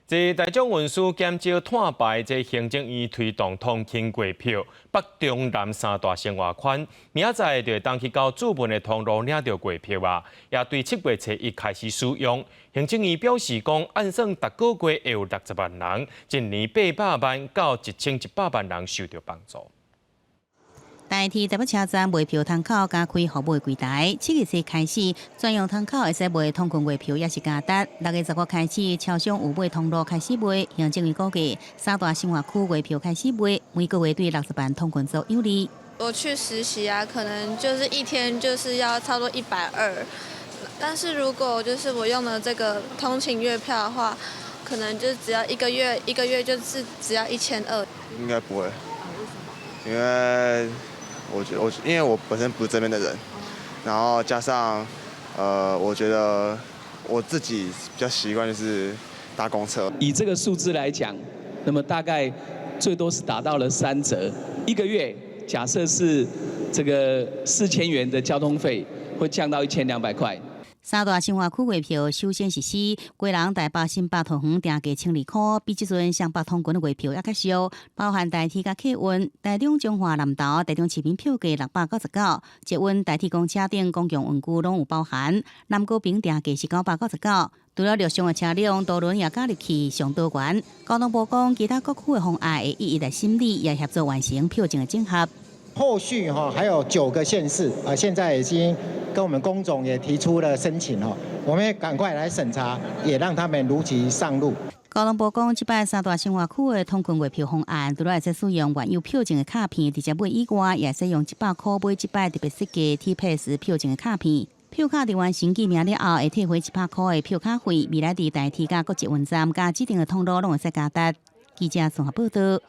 這大眾運輸減少碳排，這行政院推動通勤月票，北中南三大生活圈，明仔載就會當去到主文的通路領著月票啊，也對7月初一開始使用。行政院表示講，按算逐個月會有60萬人，一年800萬到1100萬人受著幫助。台鐵台北車站賣票窗口加開服務櫃台，7月初開始專用窗口會使賣通勤月票，也是加值。6月15開始，超商有買通路開始賣。行政院估計，三大生活區月票開始賣，每個月對60萬通勤族有利。我去實習啊，可能就是一天就是要差不多120，但是如果就是我用了這個通勤月票的話，可能就只要一個月，一個月就是只要1200。應該不會。為什麼？因為我覺我因為我本身不是這邊的人，然後加上，我覺得我自己比較習慣就是搭公車。以這個數字來講，那麼大概最多是達到了3折，一個月假設是這個4000元的交通費，會降到1200塊。三大生活區月票首先實施，基隆、台北、新北、桃園定價1200塊，比這陣雙北通勤的月票猶較俗，包含台鐵佮客運、台中、彰化、南投、台中市民票價699，捷運、台鐵公車等公共運具攏有包含。南高平定價是999。除了陸上的車輛，渡輪也加入去上多元。交通部講，其他各區的方案會一一來審理，也協助完成票證的整合。後續哈還有九個縣市啊，現在已經跟我們工總也提出了申請哦，我們也趕快來審查，也讓他們如期上路。交通部講，這擺三大生活區的通勤月票方案，除了會使使用原有票證的卡片直接買以外，也會使用100塊買這擺特別設計 T-Pass 票證的卡片。票卡佇完成記名了後，會退回100塊的票卡費。未來佇台鐵佮各捷運站佮指定的通路攏會使加值。記者綜合報道。